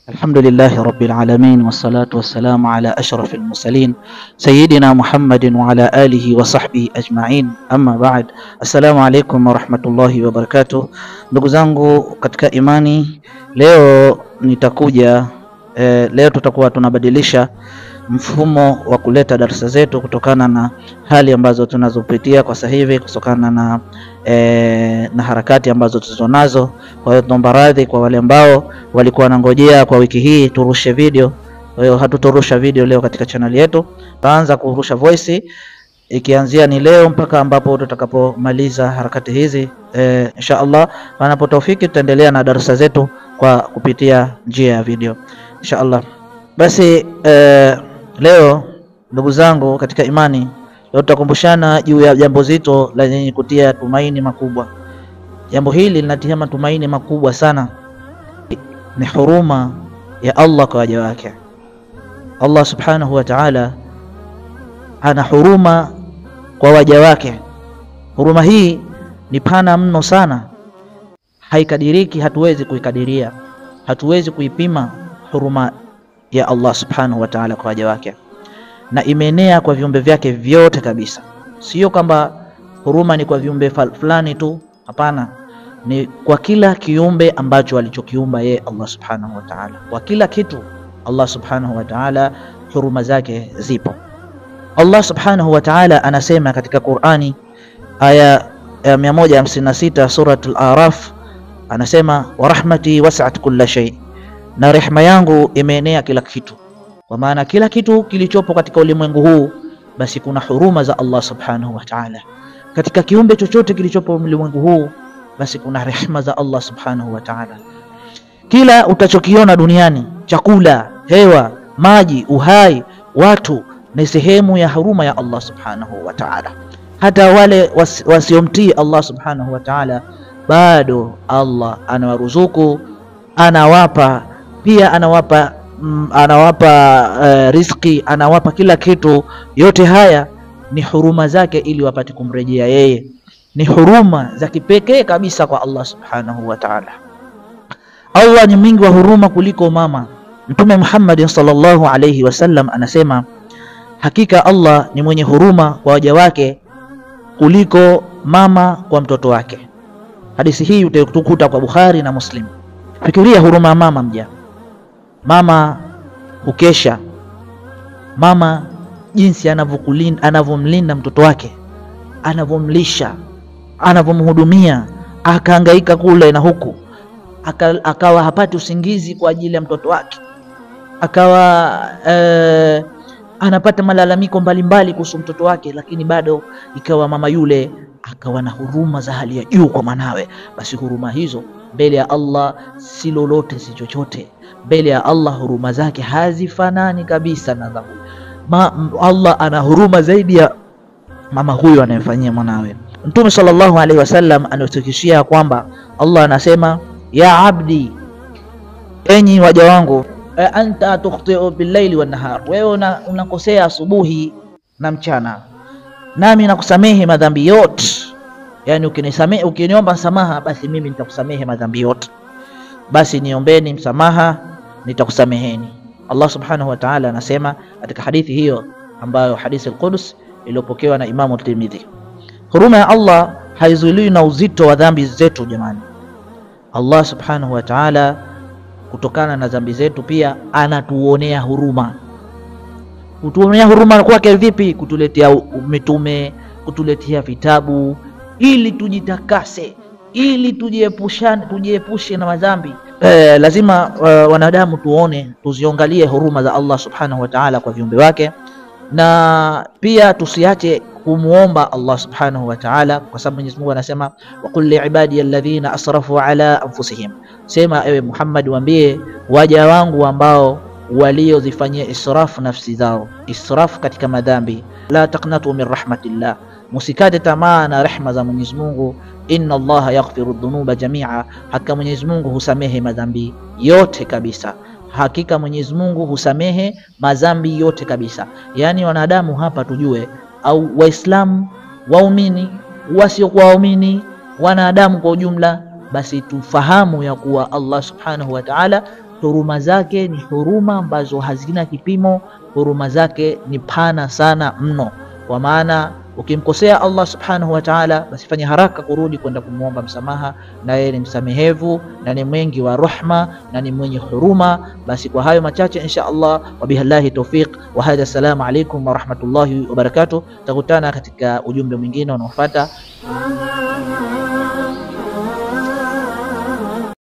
Alhamdulillahi rabbil alamin wassalatu wassalamu ala ashrafil mursalin sayyidina Muhammadin wa ala alihi wa sahbihi ajma'in, amma ba'd. Assalamu alaikum wa rahmatullahi wa barakatuh. Ndugu zangu katika imani, leo nitakuja leo tutakuwa tunabadilisha mfumo wa kuleta darasa zetu kutokana na hali ambazo tunazopitia kwa sasa hivi, kutokana na na harakati ambazo tulizonazo. Kwa hiyo tunaomba radhi kwa wale ambao walikuwa wanangojea kwa wiki hii turushe video. Kwa hiyo hatutorusha video leo katika channel yetu, tutaanza kurusha voice ikianzia ni leo mpaka ambapo tutakapomaliza harakati hizi. Insha Allah panapo taufiki tutaendelea na darasa zetu kwa kupitia njia ya video insha Allah. Basi leo ndugu zangu katika imani, leo tutakumbushana juu ya jambo zito la lenye kutia tumaini makubwa. Jambo hili linatia matumaini makubwa sana, ni huruma ya Allah kwa waja wake. Allah subhanahu wa ta'ala ana huruma kwa waja wake. Huruma hii ni pana mno sana, haikadiriki, hatuwezi kuikadiria, hatuwezi kuipima huruma ya Allah subhanahu wa ta'ala kwa waja wake, na imeenea kwa viumbe vyake vyote kabisa. Sio kwamba huruma ni kwa viumbe fulani tu, hapana, ni kwa kila kiumbe ambacho alichokiumba yeye Allah subhanahu wa ta'ala. Kwa kila kitu Allah subhanahu wa ta'ala huruma zake zipo. Allah subhanahu wa ta'ala anasema katika Qur'ani aya ya 156 Suratul Araf, anasema wa rahmati was'at kulla shay, na rehma yangu imeenea kila kitu. Kwa maana kila kitu kilichopo katika ulimwengu huu basi kuna huruma za Allah subhanahu wa ta'ala. Katika kiumbe chochote kilichopo ulimwengu huu basi kuna rehma za Allah subhanahu wa ta'ala. Kila utachokiona duniani, chakula, hewa, maji, uhai, watu, ni sehemu ya huruma ya Allah subhanahu wa ta'ala. Hata wale wasiomtii Allah subhanahu wa ta'ala bado Allah anawaruzuku, anawapa pia, anawapa riziki, anawapa kila kitu. Yote haya ni huruma zake ili wapate kumrejea yeye. Ni huruma za kipekee kabisa kwa Allah subhanahu wa ta'ala. Allah ni mwingi wa huruma kuliko mama. Mtume Muhammad sallallahu alayhi wasallam anasema hakika Allah ni mwenye huruma kwa waja wake kuliko mama kwa mtoto wake. Hadithi hii utaikuta kwa Bukhari na Muslim. Fikiria huruma ya mama mja. Mama hukesha, mama jinsi anavyokulinda, anavyomlinda mtoto wake, anavyomlisha, anavyomhudumia, akahangaika kule na huku, akawa hapati usingizi kwa ajili ya mtoto wake, akawa anapata malalamiko mbalimbali kuhusu mtoto wake, lakini bado ikawa mama yule akawa na huruma za hali ya juu kwa mwanawe. Basi huruma hizo mbele ya Allah si lolote, si chochote. Mbele ya Allah huruma zake hazifanani kabisa na za Allah. Ana huruma zaidi ya mama huyo anayemfanyia mwanawe. Mtume sallallahu alaihi wasallam anatufikishia kwamba Allah anasema, ya abdi, enyi waja wangu, anta tukhti'u bil-laili wan-nahar, wewe unakosea asubuhi na mchana, nami nakusamehe madhambi yote. Yani ukinisamehe, ukiniomba msamaha, basi mimi nitakusamehe madhambi yote. Basi niombeni msamaha, nitakusameheni. Allah subhanahu wa ta'ala anasema katika hadithi hiyo ambayo hadithi al-Qudus iliyopokewa na Imamu Tirmidhi. Huruma ya Allah haizuiliwi na uzito wa dhambi zetu jamani. Allah subhanahu wa ta'ala kutokana na dhambi zetu pia anatuonea huruma. Kutuonea huruma kwake vipi? Kutuletea mitume, kutuletea vitabu ili tujitakase, ili tujiepushe na madhambi. Lazima wanadamu tuone, tuziangalie huruma za Allah subhanahu wa ta'ala kwa viumbe wake, na pia tusiache kumuomba Allah subhanahu wa ta'ala, kwa sababu Mwenyezi Mungu anasema wa qul li ibadi alladhina asrafu ala anfusihim, sema ewe Muhammad, waambie waja wangu ambao waliozifanyia israfu nafsi zao, israfu katika madhambi, la taqnatu min rahmatillah, musikate tamaa na rehma za Mwenyezi Mungu, inna Allaha yaghfiru dhunuba jamia, hakika Mwenyezi Mungu husamehe madhambi yote kabisa. Hakika Mwenyezi Mungu husamehe madhambi yote kabisa. Yani wanadamu hapa tujue, au Waislamu, waumini, wasiokuwa waumini, wanadamu kwa ujumla, basi tufahamu ya kuwa Allah subhanahu wa ta'ala Huruma zake ni huruma ambazo hazina kipimo, huruma zake ni pana sana mno. Kwa maana ukimkosea Allah subhanahu wa ta'ala, basi fanya haraka kurudi kwenda kumwomba msamaha, na yeye ni msamehevu na ni mwingi wa rahma na ni mwenye huruma. Basi kwa hayo machache insha Allah, wabillahi tawfiq wa hadha. Assalamu alaikum wa rahmatullahi wa barakatuh. Takutana katika ujumbe mwingine unaofuata.